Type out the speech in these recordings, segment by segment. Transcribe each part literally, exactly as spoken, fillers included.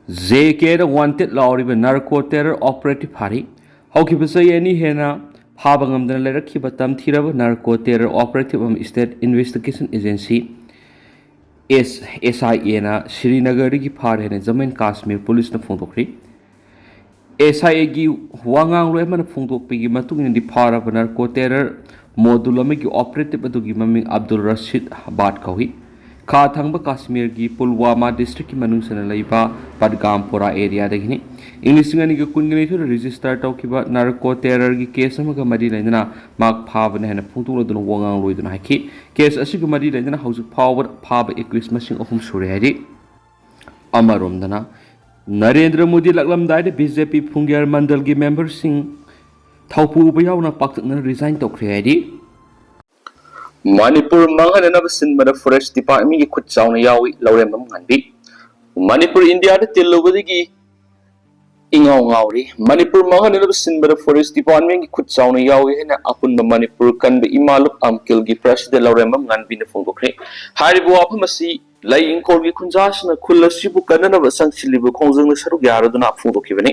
J ꯀꯦꯗ ꯋꯥꯟꯇꯦꯗ ꯂꯥꯎꯔꯤꯕ narco terror ꯑꯣꯄꯔꯦꯇꯤꯚ ꯐꯥꯔꯤ꯫ ꯍꯧꯈꯤꯕ ꯆꯍꯤ ꯑꯅꯤ ꯍꯦꯟꯅ ꯐꯥꯕ ꯉꯝꯗꯅ ꯂꯩꯔꯛꯈꯤꯕ ꯇꯝꯊꯤꯔꯕ ꯅꯥꯔꯀꯣ ꯇꯦꯔꯔ ꯑꯣꯄꯔꯦꯇꯤꯚ ꯑꯃ ꯁ꯭ꯇꯦꯠ ꯏꯟꯚꯦꯁꯇꯤꯒꯦꯁꯟ ꯑꯦꯖꯦꯟꯁꯤ, ꯑꯦꯁ ꯑꯥꯏ ꯑꯦꯅ ꯁ꯭ꯔꯤꯅꯒꯔꯗꯒꯤ ꯐꯥꯔꯦ ꯍꯥꯏꯅ ꯖꯝꯃꯨ ꯑꯦꯟ ꯀꯥꯁꯃꯤꯔ ꯄꯨꯂꯤꯁꯅ ꯐꯣꯡꯗꯣꯛꯈ꯭ꯔꯤ꯫ ꯑꯦꯁ ꯑꯥꯏ ꯑꯦꯒꯤ ꯋꯥꯉꯥꯡꯂꯣꯏ ꯑꯃꯅ ꯐꯣꯡꯗꯣꯛꯄꯒꯤ ꯃꯇꯨꯡ ꯏꯟꯅꯗꯤ, ꯐꯥꯔꯕ ꯅꯥꯔꯀꯣ ꯇꯦꯔꯔ ꯃꯣꯗꯨꯜ ꯑꯃꯒꯤ ꯑꯣꯄꯔꯦꯇꯤꯚ ꯑꯗꯨꯒꯤ ꯃꯃꯤꯡ ꯑꯕꯗꯨꯜ ꯔꯁꯤꯗ ꯕꯥꯠ ꯀꯧꯏ꯫ ꯈꯥ ꯊꯪꯕ ꯀꯥꯁꯃꯤꯔꯒꯤ ꯄꯨꯜꯋꯥꯃꯥ ꯗꯤꯁꯇ꯭ꯔꯤꯛꯀꯤ ꯃꯅꯨꯡ ꯆꯟꯅ ꯂꯩꯕ ꯄꯗꯒꯥꯝꯄꯣꯔꯥ ꯑꯦꯔꯤꯌꯥꯗꯒꯤꯅꯤ꯫ ꯏꯪ ꯂꯤꯁꯤꯡ ꯑꯅꯤꯒ ꯀꯨꯟꯒ ꯅꯤꯊꯣꯏꯗ ꯔꯦꯖꯤꯁꯇꯔ ꯇꯧꯈꯤꯕ ꯅꯥꯔꯀꯣ ꯇꯦꯔꯔꯒꯤ ꯀꯦꯁ ꯑꯃꯒ ꯃꯔꯤ ꯂꯩꯅꯅ ꯃꯍꯥꯛ ꯐꯥꯕꯅꯤ ꯍꯥꯏꯅ ꯐꯣꯡꯗꯣꯛꯂꯗꯨꯅ ꯋꯥꯉꯥꯡꯂꯣꯏꯗꯨꯅ ꯍꯥꯏꯈꯤ꯫ ꯀꯦꯁ ꯑꯁꯤꯒ ꯃꯔꯤ ꯂꯩꯅꯅ ꯍꯧꯖꯤꯛ ꯐꯥꯎꯕꯗ ꯐꯥꯕ ꯑꯦꯀ꯭ꯌꯨꯁ ꯃꯁꯤꯡ ꯑꯍꯨꯝ ꯁꯨꯔꯦ ꯍꯥꯏꯔꯤ꯫ ꯑꯃꯔꯣꯝꯗꯅ, ꯅꯔꯦꯟꯗ꯭ꯔ ꯃꯣꯗꯤ ꯂꯥꯛꯂꯝꯗꯥꯏꯗ ꯕꯤ ꯖꯦ ꯄꯤ ꯐꯨꯡꯒꯤꯌꯥꯔ ꯃꯟꯗꯜꯒꯤ ꯃꯦꯝꯕꯔꯁꯤꯡ ꯊꯧꯄꯨꯕ ꯌꯥꯎꯅ ꯄꯥꯛꯇꯛꯅꯅ ꯔꯤꯖꯥꯏꯟ ꯇꯧꯈ꯭ꯔꯦ ꯍꯥꯏꯔꯤ꯫ ꯃꯅꯤꯄꯨꯔ ꯃꯥꯡꯍꯟꯅꯅꯕ ꯁꯤꯟꯕꯗ ꯐꯣꯔꯦꯁ ꯗꯤꯄꯥꯔꯠꯃꯦꯟꯒꯤ ꯈꯨꯠ ꯆꯥꯎꯅ ꯌꯥꯎꯏ, ꯂꯧꯔꯦꯝꯕꯝ ꯉꯥꯟꯕꯤ꯫ ꯃꯅꯤꯄꯨꯔ ꯏꯟꯗꯤꯌꯥꯗ ꯇꯤꯜꯂꯨꯕꯗꯒꯤ ꯏꯉꯥꯎ ꯉꯥꯎꯔꯤ꯫ ꯃꯅꯤꯄꯨꯔ ꯃꯥꯡꯍꯟꯅꯅꯕ ꯁꯤꯟꯕꯗ ꯐꯣꯔꯦꯁ ꯗꯤꯄꯥꯔꯠꯃꯦꯟꯒꯤ ꯈꯨꯠ ꯆꯥꯎꯅ ꯌꯥꯎꯏ ꯍꯥꯏꯅ ꯑꯄꯨꯟꯕ ꯃꯅꯤꯄꯨꯔ ꯀꯟꯕ ꯏꯃꯥ ꯂꯨꯞ ꯑꯝꯀꯤꯜꯒꯤ ꯄ꯭ꯔꯁꯤꯗꯦꯟ ꯂꯧꯔꯦꯝꯕꯝ ꯉꯥꯟꯕꯤꯅ ꯐꯣꯡꯗꯣꯛꯈ꯭ꯔꯦ꯫ ꯍꯥꯏꯔꯤꯕ ꯋꯥꯐꯝ ꯑꯁꯤ ꯂꯩ ꯏꯪꯈꯣꯜꯒꯤ ꯈꯨꯟꯖꯥꯁꯤꯡꯅ ꯈꯨꯜ ꯑꯁꯤꯕꯨ ꯀꯟꯅꯅꯕ ꯆꯪꯁꯤꯜꯂꯤꯕ ꯈꯣꯡꯖꯪꯗ ꯁꯔꯨꯛ ꯌꯥꯔꯗꯨꯅ ꯐꯣꯡꯗꯣꯛꯈꯤꯕꯅꯤ꯫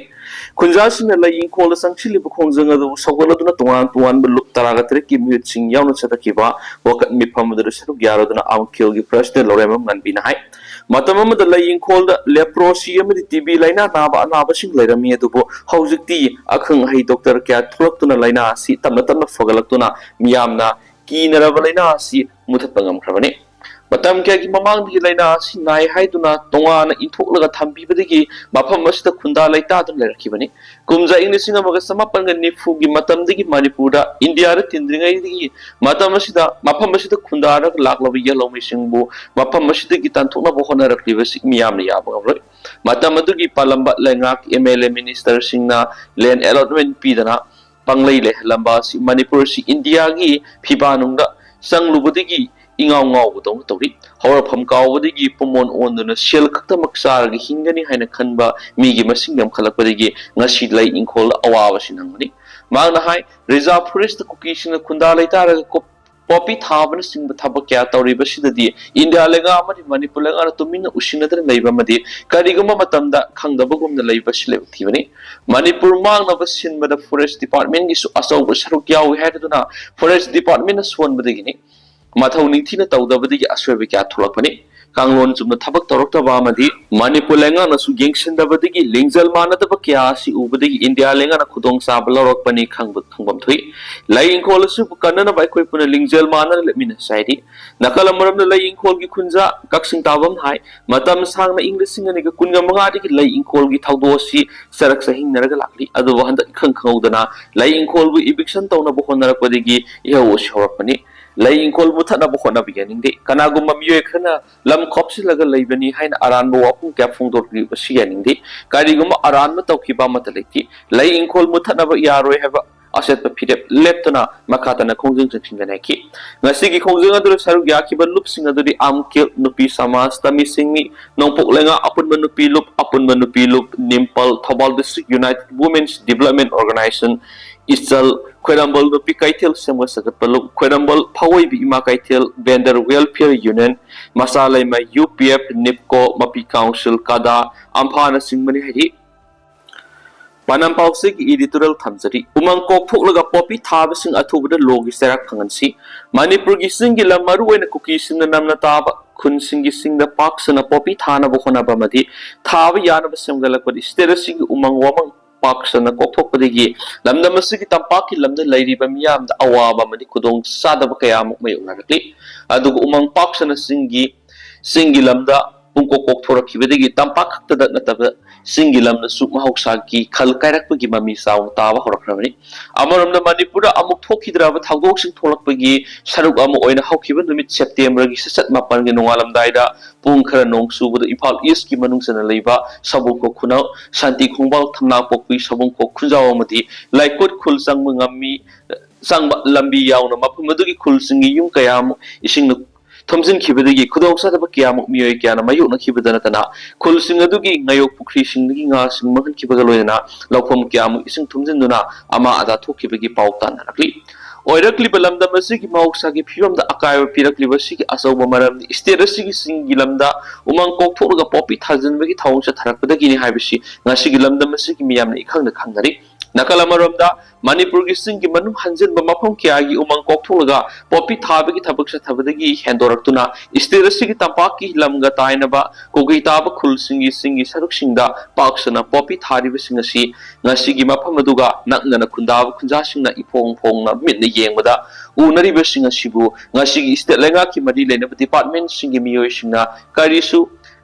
ꯈꯨꯟꯖꯥꯁꯤꯡꯅ ꯂꯩ ꯏꯪꯈꯣꯜꯗ ꯆꯪꯁꯤꯜꯂꯤꯕ ꯈꯣꯡꯖꯪ ꯑꯗꯨ ꯁꯧꯒꯠꯂꯗꯨꯅ ꯇꯣꯉꯥꯟ ꯇꯣꯉꯥꯟꯕ ꯂꯨꯞ ꯇꯔꯥꯒ ꯇꯔꯦꯠꯀꯤ ꯃꯤꯍꯨꯠꯁꯤꯡ ꯌꯥꯎꯅ ꯆꯠꯊꯈꯤꯕ ꯋꯥꯀꯠ ꯃꯤꯐꯝ ꯑꯗꯨꯗ ꯁꯔꯨꯛ ꯌꯥꯔꯗꯨꯅ ꯑꯝꯀꯤꯜꯒꯤ ꯄ꯭ꯔꯁꯤꯗꯦꯟ ꯂꯧꯔꯦꯝꯕꯝ ꯉꯥꯟꯕꯤꯅ ꯍꯥꯏ꯫ ꯃꯇꯝ ꯑꯃꯗ ꯂꯩ ꯏꯪꯈꯣꯜꯗ ꯂꯦꯄ꯭ꯔꯣꯁꯤ ꯑꯃꯗꯤ ꯇꯤ ꯕꯤ ꯂꯥꯏꯅꯥ ꯅꯥꯕ ꯑꯅꯥꯕꯁꯤꯡ ꯂꯩꯔꯝꯃꯤ, ꯑꯗꯨꯕꯨ ꯍꯧꯖꯤꯛꯇꯤ ꯑꯈꯪ ꯑꯍꯩ ꯗꯣꯛꯇꯔ ꯀꯌꯥ ꯊꯣꯛꯂꯛꯇꯨꯅ ꯂꯥꯏꯅꯥ ꯑꯁꯤ ꯇꯞꯅ ꯇꯞꯅ ꯐꯒꯠꯂꯛꯇꯨꯅ ꯃꯤꯌꯥꯝꯅ ꯀꯤꯅꯔꯕ ꯂꯥꯏꯅꯥ ꯑꯁꯤ ꯃꯨꯊꯠꯄ ꯉꯝꯈ꯭ꯔꯕꯅꯤ꯫ ꯃꯇꯝ ꯀꯌꯥꯒꯤ ꯃꯃꯥꯡꯗꯒꯤ ꯂꯥꯏꯅꯥ ꯑꯁꯤ ꯅꯥꯏ ꯍꯥꯏꯗꯨꯅ ꯇꯣꯉꯥꯟꯅ ꯏꯟꯊꯣꯛꯂꯒ ꯊꯝꯕꯤꯕꯗꯒꯤ ꯃꯐꯝ ꯑꯁꯤꯗ ꯈꯨꯟꯗꯥ ꯂꯩꯇꯥꯗꯨꯅ ꯂꯩꯔꯛꯈꯤꯕꯅꯤ꯫ ꯀꯨꯝꯖꯥ ꯏꯪ ꯂꯤꯁꯤꯡ ꯑꯃꯒ ꯆꯃꯥꯄꯟꯒ ꯅꯤꯐꯨꯒꯤ ꯃꯇꯝꯗꯒꯤ ꯃꯅꯤꯄꯨꯔꯗ ꯏꯟꯗꯤꯌꯥꯗ ꯇꯤꯟꯗ꯭ꯔꯤꯉꯩꯗꯒꯤ ꯃꯇꯝ ꯑꯁꯤꯗ ꯃꯐꯝ ꯑꯁꯤꯗ ꯈꯨꯟꯗꯥꯔꯒ ꯂꯥꯛꯂꯕ ꯌꯦꯜꯍꯧꯃꯤꯁꯤꯡꯕꯨ ꯃꯐꯝ ꯑꯁꯤꯗꯒꯤ ꯇꯥꯟꯊꯣꯛꯅꯕ ꯍꯣꯠꯅꯔꯛꯂꯤꯕꯁꯤ ꯃꯤꯌꯥꯝꯅ ꯌꯥꯕ ꯉꯝꯂꯣꯏ꯫ ꯃꯇꯝ ꯑꯗꯨꯒꯤ ꯄꯥꯜꯂꯝꯕ ꯂꯩꯉꯥꯛ ꯑꯦꯝ ꯑꯦꯜ ꯑꯦ ꯃꯤꯅꯤꯁꯇꯔꯁꯤꯡꯅ ꯂꯦꯟ ꯑꯦꯂꯣꯠꯃꯦꯟ ꯄꯤꯗꯅ ꯄꯪꯂꯩ ꯂꯩꯍꯜꯂꯝꯕ ꯑꯁꯤ ꯃꯅꯤꯄꯨꯔ ꯑꯁꯤ ꯏꯟꯗꯤꯌꯥꯒꯤ ꯐꯤꯕꯥꯅꯨꯡꯗ ꯆꯪꯂꯨꯕꯗꯒꯤ ꯏꯉꯥꯎ ꯉꯥꯎꯕꯗꯧꯅ ꯇꯧꯔꯤ꯫ ꯍꯧꯔꯛꯐꯝ ꯀꯥꯎꯕꯗꯒꯤ ꯄꯨꯃꯣꯟ ꯑꯣꯟꯗꯨꯅ ꯁꯦꯜ ꯈꯛꯇꯃꯛ ꯆꯥꯔꯒ ꯍꯤꯡꯒꯅꯤ ꯍꯥꯏꯅ ꯈꯟꯕ ꯃꯤꯒꯤ ꯃꯁꯤꯡ ꯌꯥꯝꯈꯠꯂꯛꯄꯗꯒꯤ ꯉꯁꯤ ꯂꯩ ꯏꯪꯈꯣꯜꯗ ꯑꯋꯥꯕꯁꯤ ꯅꯪꯕꯅꯤ꯫ ꯃꯍꯥꯛꯅ ꯍꯥꯏ, ꯔꯤꯖꯥꯔꯚ ꯐꯣꯔꯦꯁꯇ ꯀꯨꯀꯤꯁꯤꯡꯅ ꯈꯨꯟꯗꯥ ꯂꯩꯇꯥꯔꯒ ꯀꯨꯞ-, ꯄꯣꯄꯤ ꯊꯥꯕꯅꯆꯤꯡꯕ ꯊꯕꯛ ꯀꯌꯥ ꯇꯧꯔꯤꯕꯁꯤꯗꯗꯤ ꯏꯟꯗꯤꯌꯥ ꯂꯩꯉꯥꯛ ꯑꯃꯗꯤ ꯃꯅꯤꯄꯨꯔ ꯂꯩꯉꯥꯛꯅ ꯇꯨꯃꯤꯟꯅ ꯎꯁꯤꯟꯅꯗꯨꯅ ꯂꯩꯕ ꯑꯃꯗꯤ ꯀꯔꯤꯒꯨꯝꯕ ꯃꯇꯝꯗ ꯈꯪꯗꯕꯒꯨꯝꯅ ꯂꯩꯕ ꯁꯤꯜꯂꯦꯞ ꯊꯤꯕꯅꯤ꯫ ꯃꯅꯤꯄꯨꯔ ꯃꯥꯡꯅꯕ ꯁꯤꯟꯕꯗ ꯐꯣꯔꯦꯁ ꯗꯤꯄꯥꯔꯠꯃꯦꯟꯒꯤꯁꯨ ꯑꯆꯧꯕ ꯁꯔꯨꯛ ꯌꯥꯎꯏ ꯍꯥꯏꯗꯨꯅ ꯐꯣꯔꯦꯁ ꯗꯤꯄꯥꯔꯠꯃꯦꯟꯅ ꯁꯣꯟꯕꯗꯒꯤꯅꯤ꯫ ꯃꯊꯧ ꯅꯤꯡꯊꯤꯅ ꯇꯧꯗꯕꯗꯒꯤ ꯑꯁꯣꯏꯕ ꯀꯌꯥ ꯊꯣꯛꯂꯛꯄꯅꯤ꯫ ꯀꯥꯡꯂꯣꯟ ꯆꯨꯝꯅ ꯊꯕꯛ ꯇꯧꯔꯛꯇꯕ ꯑꯃꯗꯤ ꯃꯅꯤꯄꯨꯔ ꯂꯩꯉꯥꯛꯅꯁꯨ ꯌꯦꯡꯁꯤꯟꯗꯕꯗꯒꯤ ꯂꯤꯡꯖꯦꯜ ꯃꯥꯟꯅꯗꯕ ꯀꯌꯥ ꯑꯁꯤ ꯎꯕꯗꯒꯤ ꯏꯟꯗꯤꯌꯥ ꯂꯩꯉꯥꯛꯅ ꯈꯨꯗꯣꯡꯆꯥꯕ ꯂꯧꯔꯛꯄꯅꯤ ꯈꯪꯕ, ꯈꯪꯐꯝ ꯊꯣꯛꯏ꯫ ꯂꯩ ꯏꯪꯈꯣꯜ ꯑꯁꯤꯕꯨ ꯀꯟꯅꯅꯕ ꯑꯩꯈꯣꯏ ꯄꯨꯟꯅ ꯂꯤꯡꯖꯦꯜ ꯃꯥꯟꯅꯅ ꯂꯦꯞꯃꯤꯟꯅꯁꯤ ꯍꯥꯏꯔꯤ꯫ ꯅꯥꯀꯜ ꯑꯃꯔꯣꯝꯗ ꯂꯩ ꯏꯪꯈꯣꯜꯒꯤ ꯈꯨꯟꯖꯥ ꯀꯛꯆꯤꯡ ꯇꯥꯕꯝ ꯍꯥꯏ꯫ ꯃꯇꯝ ꯁꯥꯡꯅ ꯏꯪ ꯂꯤꯁꯤꯡ ꯑꯅꯤꯒ ꯀꯨꯟꯒ ꯃꯉꯥꯗꯒꯤ ꯂꯩ ꯏꯪꯈꯣꯜꯒꯤ ꯊꯧꯗꯣꯛ ꯑꯁꯤ ꯆꯔꯛ ꯆꯍꯤꯡꯅꯔꯒ ꯂꯥꯛꯂꯤ꯫ ꯑꯗꯨꯕꯨ ꯍꯟꯗꯛ ꯏꯈꯪ ꯈꯪꯍꯧꯗꯅ ꯂꯩ ꯏꯪꯈꯣꯜꯕꯨ eviction ꯇꯧꯅꯕ ꯍꯣꯠꯅꯔꯛꯄꯗꯒꯤ ꯏꯍꯧ ꯑꯁꯤ ꯍꯧꯔꯛꯄꯅꯤ꯫ ꯂꯩ ꯏꯪꯈꯣꯜ ꯃꯨꯊꯠꯅꯕ ꯍꯣꯠꯅꯕ ꯌꯥꯅꯤꯡꯗꯦ꯫ ꯀꯅꯥꯒꯨꯝꯕ ꯃꯤꯑꯣꯏ ꯈꯔꯅ ꯂꯝ ꯈꯣꯞꯆꯤꯜꯂꯒ ꯂꯩꯕꯅꯤ ꯍꯥꯏꯅ ꯑꯔꯥꯟꯕ ꯋꯥꯐꯝ ꯀꯌꯥ ꯐꯣꯡꯗꯣꯔꯛꯂꯤꯕꯁꯤ ꯌꯥꯅꯤꯡꯗꯦ꯫ ꯀꯔꯤꯒꯨꯝꯕ ꯑꯔꯥꯟꯕ ꯇꯧꯈꯤꯕ ꯑꯃꯠꯇ ꯂꯩꯇꯦ꯫ ꯂꯩ ꯏꯪꯈꯣꯜ ꯃꯨꯊꯠꯅꯕ ꯌꯥꯔꯣꯏ ꯍꯥꯏꯕ ꯑꯆꯦꯠꯄ ꯐꯤꯔꯦꯞ ꯂꯦꯞꯇꯅ ꯃꯈꯥ ꯇꯥꯅ ꯈꯣꯡꯖꯪ ꯆꯪꯁꯤꯟꯒꯅꯤ ꯍꯥꯏꯈꯤ꯫ ꯉꯁꯤꯒꯤ ꯈꯣꯡꯖꯪ ꯑꯗꯨꯗ ꯁꯔꯨꯛ ꯌꯥꯈꯤꯕ ꯂꯨꯞꯁꯤꯡ ꯑꯗꯨꯗꯤ ꯑꯥꯝꯀꯤꯜ, ꯅꯨꯄꯤ ꯁꯃꯥꯖ, ꯇꯃꯤꯁꯤꯡꯃꯤ, ꯅꯣꯡꯄꯣꯛ ꯂꯩꯉꯥꯛ ꯑꯄꯨꯟꯕ ꯅꯨꯄꯤ ꯂꯨꯞ, ꯑꯄꯨꯟꯕ ꯅꯨꯄꯤ ꯂꯨꯞ, ꯅꯤꯝꯄꯜ, Thoubal District United Women's Development Organization, ꯏꯆꯜ, ꯈ꯭ꯋꯥꯏꯔꯝꯕꯜ ꯅꯨꯄꯤ ꯀꯩꯊꯦꯜ ꯁꯦꯝꯒꯠ ꯁꯥꯒꯠꯄ ꯂꯨꯞ, ꯈ꯭ꯋꯥꯏꯔꯝꯕꯜ ꯐꯥꯑꯣꯏꯕꯤ ꯏꯃꯥ ꯀꯩꯊꯦꯜ, Vendor Welfare Union, ꯃꯆꯥ ꯂꯩꯃ, ꯌꯨ ꯄꯤ ꯑꯦꯐ, ꯅꯤꯞꯀꯣ, ꯃꯄꯤ ꯀꯥꯎꯟꯁꯤꯜ, ꯀꯗꯥ, ꯑꯝꯐꯥꯅꯆꯤꯡꯕꯅꯤ ꯍꯥꯏꯔꯤ꯫ ꯄꯥꯟꯅꯝ ꯄꯥꯎꯆꯦꯒꯤ editorial ꯊꯝꯖꯔꯤ꯫ ꯎꯃꯪ ꯀꯣꯛꯊꯣꯛꯂꯒ ꯄꯣꯄꯤ ꯊꯥꯕꯁꯤꯡ ꯑꯊꯨꯕꯗ ꯂꯣꯒꯤ ꯆꯩꯔꯥꯛ ꯐꯪꯍꯟꯁꯤ꯫ ꯃꯅꯤꯄꯨꯔꯒꯤ ꯆꯤꯡꯒꯤ ꯂꯝ, ꯃꯔꯨꯑꯣꯏꯅ ꯀꯨꯀꯤꯁꯤꯡꯅ ꯅꯝꯅ ꯇꯥꯕ ꯈꯨꯟꯁꯤꯡꯒꯤ ꯆꯤꯡꯗ ꯄꯥꯛ ꯁꯟꯅ ꯄꯣꯄꯤ ꯊꯥꯅꯕ ꯍꯣꯠꯅꯕ ꯑꯃꯗꯤ ꯊꯥꯕ ꯌꯥꯅꯕ ꯁꯦꯝꯒꯠꯂꯛꯄꯗ state ꯑꯁꯤꯒꯤ ꯎꯃꯪ ꯋꯥꯃꯪ ꯄꯥꯛ ꯁꯟꯅ ꯀꯣꯛꯊꯣꯛꯄꯗꯒꯤ ꯂꯝꯗꯝ ꯑꯁꯤꯒꯤ ꯇꯝꯄꯥꯛꯀꯤ ꯂꯝꯗ ꯂꯩꯔꯤꯕ ꯃꯤꯌꯥꯝꯗ ꯑꯋꯥꯕ ꯑꯃꯗꯤ ꯈꯨꯗꯣꯡ ꯆꯥꯗꯕ ꯀꯌꯥ ꯑꯃ ꯃꯥꯌꯣꯛꯅꯔꯛꯂꯤ꯫ ꯑꯗꯨꯒ ꯎꯃꯪ ꯄꯥꯛ ꯁꯟꯅ ꯆꯤꯡꯒꯤ, ꯆꯤꯡꯒꯤ ꯂꯝꯗ ꯄꯨꯡꯀꯣꯛ ꯀꯣꯛꯊꯣꯔꯛꯈꯤꯕꯗꯒꯤ ꯇꯝꯄꯥꯛ ꯈꯛꯇꯗ ꯅꯠꯇꯕ ꯆꯤꯡꯒꯤ ꯂꯝꯗꯁꯨ ꯃꯍꯧꯁꯥꯒꯤ ꯈꯜ ꯀꯥꯏꯔꯛꯄꯒꯤ ꯃꯃꯤ ꯆꯥꯎꯅ ꯇꯥꯕ ꯍꯧꯔꯛꯈ꯭ꯔꯕꯅꯤ꯫ ꯑꯃꯔꯣꯝꯗ ꯃꯅꯤꯄꯨꯔꯗ ꯑꯃꯨꯛ ꯊꯣꯛꯈꯤꯗ꯭ꯔꯕ ꯊꯧꯗꯣꯛꯁꯤꯡ ꯊꯣꯛꯂꯛꯄꯒꯤ ꯁꯔꯨꯛ ꯑꯃ ꯑꯣꯏꯅ ꯍꯧꯈꯤꯕ ꯅꯨꯃꯤꯠ Septemberꯒꯤ ꯆꯩꯆꯠ ꯃꯥꯄꯟꯒꯤ ꯅꯣꯡꯉꯥꯜꯂꯝꯗꯥꯏꯗ ꯄꯨꯡ ꯈꯔ ꯅꯣꯡ ꯆꯨꯕꯗ ꯏꯝꯐꯥꯜ Eastꯀꯤ ꯃꯅꯨꯡ ꯆꯟꯅ ꯂꯩꯕ ꯁꯕꯨꯡꯈꯣꯛ ꯈꯨꯅꯧ, ꯁꯥꯟꯇꯤ ꯈꯣꯡꯕꯥꯜ, ꯊꯝꯅꯥꯄꯣꯛꯄꯤ, ꯁꯕꯨꯡꯈꯣꯛ, ꯈꯨꯟꯖꯥꯎ ꯑꯃꯗꯤ ꯂꯥꯏꯀꯣꯠ ꯈꯨꯜ ꯆꯪꯕ ꯉꯝꯃꯤ, ꯆꯪꯕ ꯂꯝꯕꯤ ꯌꯥꯎꯅ ꯃꯐꯝ ꯑꯗꯨꯒꯤ ꯈꯨꯜꯁꯤꯡꯒꯤ ꯌꯨꯝ ꯀꯌꯥ ꯑꯃ ꯏꯁꯤꯡꯅ ꯊꯨꯝꯖꯤꯟꯈꯤꯕꯗꯒꯤ ꯈꯨꯗꯣꯡꯆꯥꯗꯕ ꯀꯌꯥꯃꯨꯛ ꯃꯤꯑꯣꯏ ꯀꯌꯥꯅ ꯃꯥꯌꯣꯛꯅꯈꯤꯕꯗ ꯅꯠꯇꯅ ꯈꯨꯜꯁꯤꯡ ꯑꯗꯨꯒꯤ ꯉꯥꯌꯣꯛ ꯄꯨꯈ꯭ꯔꯤꯁꯤꯡꯗꯒꯤ ꯉꯥꯁꯤꯡ ꯃꯥꯡꯍꯟꯈꯤꯕꯒ ꯂꯣꯏꯅꯅ ꯂꯧꯐꯝ ꯀꯌꯥꯃꯨꯛ ꯏꯁꯤꯡ ꯊꯨꯝꯖꯤꯟꯗꯨꯅ ꯑꯃꯥ ꯑꯇꯥ ꯊꯣꯛꯈꯤꯕꯒꯤ ꯄꯥꯎ ꯇꯥꯟꯅꯔꯛꯂꯤ꯫ ꯑꯣꯏꯔꯛꯂꯤꯕ ꯂꯝꯗꯝ ꯑꯁꯤꯒꯤ ꯃꯍꯧꯁꯥꯒꯤ ꯐꯤꯕꯝꯗ ꯑꯀꯥꯏꯕ ꯄꯤꯔꯛꯂꯤꯕ ꯑꯁꯤꯒꯤ ꯑꯆꯧꯕ ꯃꯔꯝꯗꯤ ꯁ꯭ꯇꯦꯠ ꯑꯁꯤꯒꯤ ꯆꯤꯡꯒꯤ ꯂꯝꯗ ꯎꯃꯪ ꯀꯣꯛꯊꯣꯛꯂꯒ ꯄꯣꯄꯤ ꯊꯥꯖꯤꯟꯕꯒꯤ ꯊꯧꯑꯣꯡ ꯆꯠꯊꯔꯛꯄꯗꯒꯤꯅꯤ ꯍꯥꯏꯕꯁꯤ ꯉꯁꯤꯒꯤ ꯂꯝꯗꯝ ꯑꯁꯤꯒꯤ ꯃꯤꯌꯥꯝꯅ ꯏꯈꯪꯗ ꯈꯪꯅꯔꯤ꯫ ꯅꯥꯀꯜ ꯑꯃꯔꯣꯝꯗ ꯃꯅꯤꯄꯨꯔꯒꯤ ꯆꯤꯡꯒꯤ ꯃꯅꯨꯡ ꯍꯟꯖꯤꯟꯕ ꯃꯐꯝ ꯀꯌꯥꯒꯤ ꯎꯃꯪ ꯀꯣꯛꯊꯣꯛꯂꯒ ꯄꯣꯄꯤ ꯊꯥꯕꯒꯤ ꯊꯕꯛ ꯆꯠꯊꯕꯗꯒꯤ ꯍꯦꯟꯗꯣꯔꯛꯇꯨꯅ ꯁ꯭ꯇꯦꯠ ꯑꯁꯤꯒꯤ ꯇꯝꯄꯥꯛꯀꯤ ꯂꯝꯒ ꯇꯥꯏꯅꯕ ꯀꯨꯀꯤ ꯇꯥꯕ ꯈꯨꯜꯁꯤꯡꯒꯤ ꯆꯤꯡꯒꯤ ꯁꯔꯨꯛꯁꯤꯡꯗ ꯄꯥꯛ ꯁꯟꯅ ꯄꯣꯄꯤ ꯊꯥꯔꯤꯕꯁꯤꯡ ꯑꯁꯤ ꯉꯁꯤꯒꯤ ꯃꯐꯝ ꯑꯗꯨꯒ ꯅꯛꯅꯅ ꯈꯨꯟꯗꯥꯕ ꯈꯨꯟꯖꯥꯁꯤꯡꯅ ꯏꯐꯣꯡ ꯐꯣꯡꯅ ꯃꯤꯠꯅ ꯌꯦꯡꯕꯗ ꯎꯅꯔꯤꯕꯁꯤꯡ ꯑꯁꯤꯕꯨ ꯉꯁꯤꯒꯤ ꯁ꯭ꯇꯦꯠ ꯂꯩꯉꯥꯛꯀꯤ ꯃꯔꯤ ꯂꯩꯅꯕ ꯗꯤꯄꯥꯔꯠꯃꯦꯟꯁꯤꯡꯒꯤ ꯃꯤꯑꯣꯏꯁꯤꯡꯅ ꯀꯔꯤꯁꯨ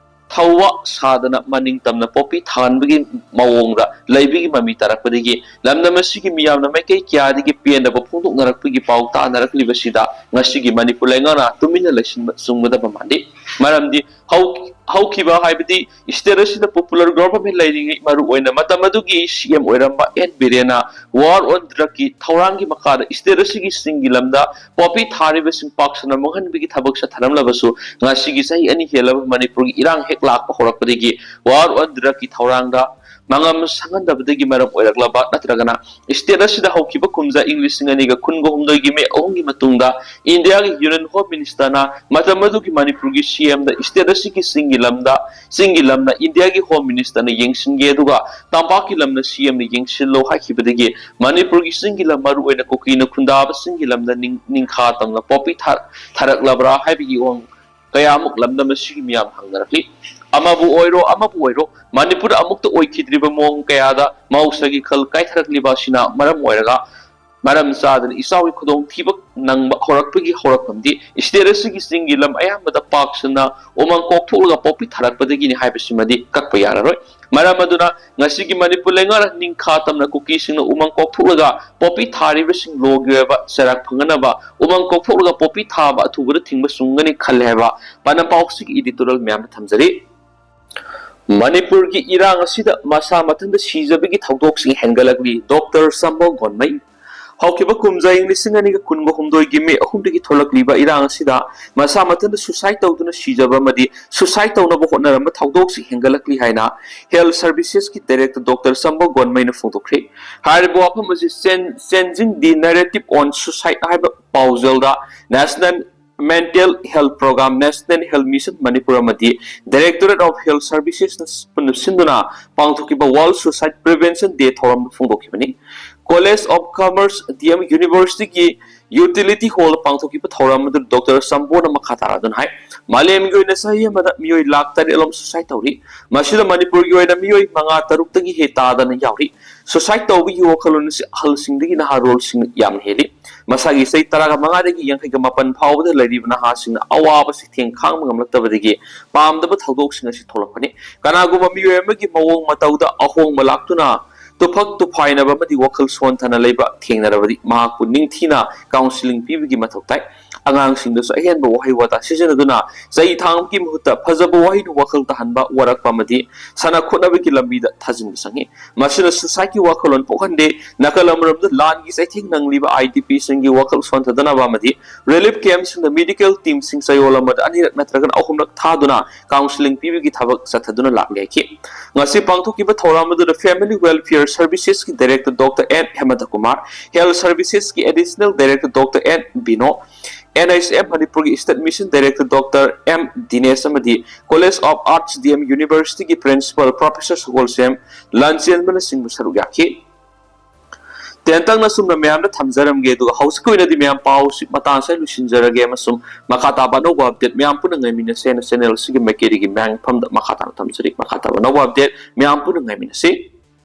ꯊꯧꯋꯥ ꯁꯥꯗꯅ ꯃꯅꯤꯡ ꯇꯝꯅ ꯄꯣꯄꯤ ꯊꯥꯍꯟꯕꯒꯤ ꯃꯑꯣꯡꯗ ꯂꯩꯕꯒꯤ ꯃꯃꯤ ꯇꯥꯔꯛꯄꯗꯒꯤ ꯂꯝꯗꯝ ꯑꯁꯤꯒꯤ ꯃꯤꯌꯥꯝꯅ ꯃꯥꯏꯀꯩ ꯀꯌꯥꯗꯒꯤ ꯄꯦꯟꯗꯕ ꯐꯣꯡꯗꯣꯛꯅꯔꯛꯄꯒꯤ ꯄꯥꯎ ꯇꯥꯅꯔꯛꯂꯤꯕꯁꯤꯗ ꯉꯁꯤꯒꯤ ꯃꯅꯤꯄꯨꯔ ꯂꯩꯉꯥꯛꯅ ꯇꯨꯃꯤꯟꯅ ꯂꯩꯁꯤꯟꯕ ꯆꯨꯝꯒꯗꯕ ꯃꯥꯟꯗꯦ꯫ ꯃꯔꯝꯗꯤ ꯍꯧ-, ꯍꯧꯈꯤꯕ, ꯍꯥꯏꯕꯗꯤ ꯁ꯭ꯇꯦꯠ ꯑꯁꯤꯗ ꯄꯣꯄꯨꯂꯔ ꯒꯣꯚꯔꯟꯃꯦꯟ ꯂꯩꯔꯤꯉꯩ, ꯃꯔꯨ ꯑꯣꯏꯅ ꯃꯇꯝ ꯑꯗꯨꯒꯤ ꯁꯤ ꯑꯦꯝ ꯑꯣꯏꯔꯝꯕ ꯑꯦꯟ ꯕꯤꯔꯦꯟꯅ ꯋꯥꯔ ꯑꯣꯟ ꯗ꯭ꯔꯒꯀꯤ ꯊꯧꯔꯥꯡꯒꯤ ꯃꯈꯥꯗ ꯁ꯭ꯇꯦꯠ ꯑꯁꯤꯒꯤ ꯆꯤꯡꯒꯤ ꯂꯝꯗ ꯄꯣꯄꯤ ꯊꯥꯔꯤꯕꯁꯤꯡ ꯄꯥꯛ ꯁꯟꯅ ꯃꯥꯡꯍꯟꯕꯒꯤ ꯊꯕꯛ ꯆꯠꯊꯔꯝꯂꯕꯁꯨ, ꯉꯁꯤꯒꯤ ꯆꯍꯤ ꯑꯅꯤ ꯍꯦꯜꯂꯕ ꯃꯅꯤꯄꯨꯔꯒꯤ ꯏꯔꯥꯡ ꯍꯦꯛ ꯂꯥꯛꯄ ꯍꯧꯔꯛꯄꯗꯒꯤ ꯋꯥꯔ ꯑꯣꯟ ꯗ꯭ꯔꯒꯀꯤ ꯊꯧꯔꯥꯡꯗ ꯃꯉꯝ ꯁꯪꯍꯟꯗꯕꯗꯒꯤ ꯃꯔꯝ ꯑꯣꯏꯔꯛꯂꯕ ꯅꯠꯇ꯭ꯔꯒꯅ ꯁ꯭ꯇꯦꯠ ꯑꯁꯤꯗ ꯍꯧꯈꯤꯕ ꯀꯨꯝꯖꯥ ꯏꯪ ꯂꯤꯁꯤꯡ ꯑꯅꯤꯒ ꯀꯨꯟꯒ ꯍꯨꯝꯗꯣꯏꯒꯤ ꯃꯦ ꯑꯍꯨꯝꯒꯤ ꯃꯇꯨꯡꯗ ꯏꯟꯗꯤꯌꯥꯒꯤ ꯌꯨꯅꯤꯌꯟ ꯍꯣꯝ ꯃꯤꯅꯤꯁꯇꯔꯅ ꯃꯇꯝ ꯑꯗꯨꯒꯤ ꯃꯅꯤꯄꯨꯔꯒꯤ ꯁꯤ ꯑꯦꯝꯗ ꯁ꯭ꯇꯦꯠ ꯑꯁꯤꯒꯤ ꯆꯤꯡꯒꯤ ꯂꯝꯗ, ꯆꯤꯡꯒꯤ ꯂꯝꯅ ꯏꯟꯗꯤꯌꯥꯒꯤ ꯍꯣꯝ ꯃꯤꯅꯤꯁꯇꯔꯅ ꯌꯦꯡꯁꯤꯟꯒꯦ, ꯑꯗꯨꯒ ꯇꯝꯄꯥꯛꯀꯤ ꯂꯝꯅ ꯁꯤ ꯑꯦꯝꯅ ꯌꯦꯡꯁꯤꯜꯂꯣ ꯍꯥꯏꯈꯤꯕꯗꯒꯤ ꯃꯅꯤꯄꯨꯔꯒꯤ ꯆꯤꯡꯒꯤ ꯂꯝ, ꯃꯔꯨ ꯑꯣꯏꯅ ꯀꯨꯀꯤꯅ ꯈꯨꯟꯗꯥꯕ ꯆꯤꯡꯒꯤ ꯂꯝꯗ ꯅꯤꯡ-, ꯅꯤꯡꯈꯥ ꯇꯝꯅ ꯄꯣꯄꯤ ꯊꯥ-, ꯊꯥꯔꯛꯂꯕ꯭ꯔꯥ ꯍꯥꯏꯕꯒꯤ ꯋꯥꯍꯪ ꯀꯌꯥꯃꯨꯛ ꯂꯝꯗꯝ ꯑꯁꯤꯒꯤ ꯃꯤꯌꯥꯝ ꯍꯪꯅꯔꯛꯂꯤ꯫ ꯑꯃꯕꯨ ꯑꯣꯏꯔꯣ, ꯑꯃꯕꯨ ꯑꯣꯏꯔꯣ, ꯃꯅꯤꯄꯨꯔꯗ ꯑꯃꯨꯛꯇ ꯑꯣꯏꯈꯤꯗ꯭ꯔꯤꯕ ꯃꯑꯣꯡ ꯀꯌꯥꯗ ꯃꯍꯧꯁꯥꯒꯤ ꯈꯜ ꯀꯥꯏꯊꯔꯛꯂꯤꯕ ꯑꯁꯤꯅ ꯃꯔꯝ ꯑꯣꯏꯔꯒ ꯃꯔꯝ ꯆꯥꯗꯅ ꯏꯆꯥꯎꯒꯤ ꯈꯨꯗꯣꯡꯊꯤꯕ ꯅꯪꯕ ꯍꯧꯔꯛꯄꯒꯤ ꯍꯧꯔꯛꯐꯝꯗꯤ ꯁ꯭ꯇꯦꯠ ꯑꯁꯤꯒꯤ ꯆꯤꯡꯒꯤ ꯂꯝ ꯑꯌꯥꯝꯕꯗ ꯄꯥꯛ ꯁꯟꯅ ꯎꯃꯪ ꯀꯣꯛꯊꯣꯛꯂꯒ ꯄꯣꯄꯤ ꯊꯥꯔꯛꯄꯗꯒꯤꯅꯤ ꯍꯥꯏꯕꯁꯤꯃꯗꯤ ꯀꯛꯄ ꯌꯥꯔꯔꯣꯏ꯫ ꯃꯔꯝ ꯑꯗꯨꯅ ꯉꯁꯤꯒꯤ ꯃꯅꯤꯄꯨꯔ ꯂꯩꯉꯥꯛꯅ ꯅꯤꯡꯈꯥ ꯇꯝꯅ ꯀꯨꯀꯤꯁꯤꯡꯅ ꯎꯃꯪ ꯀꯣꯛꯊꯣꯛꯂꯒ ꯄꯣꯄꯤ ꯊꯥꯔꯤꯕꯁꯤꯡ ꯂꯣꯒꯤ ꯑꯣꯏꯕ ꯆꯩꯔꯥꯛ ꯐꯪꯅꯅꯕ ꯎꯃꯪ ꯀꯣꯛꯊꯣꯛꯂꯒ ꯄꯣꯄꯤ ꯊꯥꯕ ꯑꯊꯨꯕꯗ ꯊꯤꯡꯕ ꯆꯨꯝꯒꯅꯤ ꯈꯜꯂꯦ ꯍꯥꯏꯕ ꯄꯥꯎꯅ ꯄꯥꯎꯁꯤꯒꯤ editorial ꯃꯌꯥꯝꯗ ꯊꯝꯖꯔꯤ꯫ ꯃꯅꯤꯄꯨꯔꯒꯤ ꯏꯔꯥꯡ ꯑꯁꯤꯗ ꯃꯁꯥ ꯃꯊꯟꯇ ꯁꯤꯖꯕꯒꯤ ꯊꯧꯗꯣꯛꯁꯤꯡ ꯍꯦꯟꯒꯠꯂꯛꯂꯤ꯫ ꯗꯣꯛꯇꯔ ꯁꯝꯕꯣ ꯒꯣꯟꯃꯩ꯫ ꯍꯧꯈꯤꯕ ꯀꯨꯝꯖꯥ ꯏꯪ ꯂꯤꯁꯤꯡ ꯑꯅꯤꯒ ꯀꯨꯟꯒ ꯍꯨꯝꯗꯣꯏꯒꯤ ꯃꯦ ꯑꯍꯨꯝꯗꯒꯤ ꯊꯣꯛꯂꯛꯂꯤꯕ ꯏꯔꯥꯡ ꯑꯁꯤꯗ ꯃꯁꯥ ꯃꯊꯟꯇ suicide ꯇꯧꯗꯨꯅ ꯁꯤꯖꯕ ꯑꯃꯗꯤ suicide ꯇꯧꯅꯕ ꯍꯣꯠꯅꯔꯝꯕ ꯊꯧꯗꯣꯛꯁꯤꯡ ꯍꯦꯟꯒꯠꯂꯛꯂꯤ ꯍꯥꯏꯅ Health Servicesꯀꯤ Director Doctor ꯆꯝꯕ ꯒꯣꯟꯃꯩꯅ ꯐꯣꯡꯗꯣꯛꯈ꯭ꯔꯤ꯫ ꯍꯥꯏꯔꯤꯕ ꯋꯥꯐꯝ ꯑꯁꯤ Chan-, Changing the Narrative on Suicide ꯍꯥꯏꯕ ꯄꯥꯎꯖꯦꯜꯗ National Mental Health Program, National Health Mission Manipur ꯑꯃꯗꯤ Directorate of Health Servicesꯅ ꯄꯨꯟꯅ ꯁꯤꯟꯗꯨꯅ ꯄꯥꯡꯊꯣꯛꯈꯤꯕ World Suicide Prevention Day ꯊꯧꯔꯝꯗ ꯐꯣꯡꯗꯣꯛꯈꯤꯕꯅꯤ꯫ College of Commerce, D M Universityꯒꯤ Utility Hall ꯄꯥꯡꯊꯣꯛꯈꯤꯕ ꯊꯧꯔꯝ ꯑꯗꯨ Doctor ꯆꯝꯕꯣꯅ ꯃꯈꯥ ꯇꯥꯔꯗꯨꯅ ꯍꯥꯏ, ꯃꯥꯂꯦꯝꯒꯤ ꯑꯣꯏꯅ ꯆꯍꯤ ꯑꯃꯗ ꯃꯤꯑꯣꯏ ꯂꯥꯈ ꯇꯔꯦꯠ ꯂꯣꯝ suicide ꯇꯧꯔꯤ꯫ ꯃꯁꯤꯗ ꯃꯅꯤꯄꯨꯔꯒꯤ ꯑꯣꯏꯅ ꯃꯤꯑꯣꯏ ꯃꯉꯥ ꯇꯔꯨꯛꯇꯒꯤ ꯍꯦ ꯇꯥꯗꯅ ꯌꯥꯎꯔꯤ꯫ Suicide ꯇꯧꯕꯒꯤ ꯋꯥꯈꯜꯂꯣꯟ ꯑꯁꯤ ꯑꯍꯜꯁꯤꯡꯗꯒꯤ ꯅꯍꯥꯔꯣꯜꯁꯤꯡꯅ ꯌꯥꯝꯅ ꯍꯦꯜꯂꯤ꯫ ꯃꯁꯥꯒꯤ ꯆꯍꯤ ꯇꯔꯥꯃꯉꯥꯗꯒꯤ ꯌꯥꯡꯈꯩꯒ ꯃꯥꯄꯟ ꯐꯥꯎꯕꯗ ꯂꯩꯔꯤꯕ ꯅꯍꯥꯁꯤꯡꯅ ꯑꯋꯥꯕꯁꯤ ꯊꯦꯡ ꯈꯥꯡꯕ ꯉꯝꯂꯛꯇꯕꯗꯒꯤ ꯄꯥꯝꯗꯕ ꯊꯧꯗꯣꯛꯁꯤꯡ ꯑꯁꯤ ꯊꯣꯛꯂꯛꯄꯅꯤ꯫ ꯀꯅꯥꯒꯨꯝꯕ ꯃꯤꯑꯣꯏ ꯑꯃꯒꯤ ꯃꯑꯣꯡ ꯃꯇꯧꯗ ꯑꯍꯣꯡꯕ ꯂꯥꯛꯇꯨꯅ ꯇꯨꯐꯛ ꯇꯨꯐꯥꯏꯅꯕ ꯑꯃꯗꯤ ꯋꯥꯈꯜ ꯁꯣꯟꯊꯅ ꯂꯩꯕ ꯊꯦꯡꯅꯔꯕꯗꯤ ꯃꯍꯥꯛꯄꯨ ꯅꯤꯡꯊꯤꯅ counselling ꯄꯤꯕꯒꯤ ꯃꯊꯧ ꯇꯥꯏ꯫ ꯑꯉꯥꯡꯁꯤꯡꯗꯁꯨ ꯑꯍꯦꯟꯕ ꯋꯥꯍꯩ ꯋꯥꯇꯥ ꯁꯤꯖꯤꯟꯅꯗꯨꯅ ꯆꯩ ꯊꯥꯡꯕꯒꯤ ꯃꯍꯨꯠꯇ ꯐꯖꯕ ꯋꯥꯍꯩꯅ ꯋꯥꯈꯜ ꯇꯥꯍꯟꯕ, ꯋꯥꯔꯛꯄ ꯑꯃꯗꯤ ꯁꯥꯟꯅ ꯈꯣꯠꯅꯕꯒꯤ ꯂꯝꯕꯤꯗ ꯊꯥꯖꯤꯟꯕ ꯆꯪꯏ꯫ ꯃꯁꯤꯅ suicideꯀꯤ ꯋꯥꯈꯜꯂꯣꯟ ꯄꯣꯛꯍꯟꯗꯦ꯫ ꯅꯥꯀꯜ ꯑꯃꯔꯣꯝꯗ ꯂꯥꯟꯒꯤ ꯆꯩꯊꯦꯡ ꯅꯪꯂꯤꯕ IDPꯁꯤꯡꯒꯤ ꯋꯥꯈꯜ ꯁꯣꯟꯊꯗꯅꯕ ꯑꯃꯗꯤ relief campꯁꯤꯡꯗ medical teamꯁꯤꯡ ꯆꯌꯣꯜ ꯑꯃꯗ ꯑꯅꯤꯔꯛ ꯅꯠꯇ꯭ꯔꯒꯅ ꯑꯍꯨꯝꯂꯛ ꯊꯥꯗꯨꯅ counselling ꯄꯤꯕꯒꯤ ꯊꯕꯛ ꯆꯠꯊꯗꯨꯅ ꯂꯥꯛꯂꯤ ꯍꯥꯏꯈꯤ꯫ ꯉꯁꯤ ꯄꯥꯡꯊꯣꯛꯈꯤꯕ ꯊꯧꯔꯝ ꯑꯗꯨꯗ Family Welfare Servicesꯀꯤ Director Doctor N ꯍꯦꯃꯟꯇ Kumar, Health Servicesꯀꯤ Additional Director Doctor N ꯕꯤꯅꯣ, NHM ꯃꯅꯤꯄꯨꯔꯒꯤ State Mission Director Doctor M ꯗꯤꯅꯦꯁ ꯑꯃꯗꯤ College of Arts D M Universityꯒꯤ Principal Professor ꯁꯒꯣꯜꯁꯦꯝ ꯂꯥꯟꯆꯦꯟꯕꯅꯆꯤꯡꯕ ꯁꯔꯨꯛ ꯌꯥꯈꯤ꯫ ꯇꯦꯟꯇꯛꯅ ꯁꯨꯝꯅ ꯃꯌꯥꯝꯗ ꯊꯝꯖꯔꯝꯒꯦ, ꯑꯗꯨꯒ ꯍꯧꯖꯤꯛꯀꯤ ꯑꯣꯏꯅꯗꯤ ꯃꯌꯥꯝ ꯄꯥꯎꯁꯤ ꯃꯇꯥꯡ ꯑꯁꯤꯗ ꯂꯣꯏꯁꯤꯟꯖꯔꯒꯦ, ꯑꯃꯁꯨꯡ ꯃꯈꯥ ꯇꯥꯕ ꯑꯅꯧꯕ update ꯃꯌꯥꯝ ꯄꯨꯟꯅ ꯉꯥꯏꯃꯤꯟꯅꯁꯦ ꯍꯥꯏꯅ channel ꯑꯁꯤꯒꯤ ꯃꯥꯏꯀꯩꯗꯒꯤ ꯃꯌꯥꯝꯒꯤ ꯃꯐꯝꯗ ꯃꯈꯥ ꯇꯥꯅ ꯊꯝꯖꯔꯤ꯫ ꯃꯈꯥ ꯇꯥꯕ ꯑꯅꯧꯕ update ꯃꯌꯥꯝ ꯄꯨꯟꯅ ꯉꯥꯏꯃꯤꯟꯅꯁꯤ꯫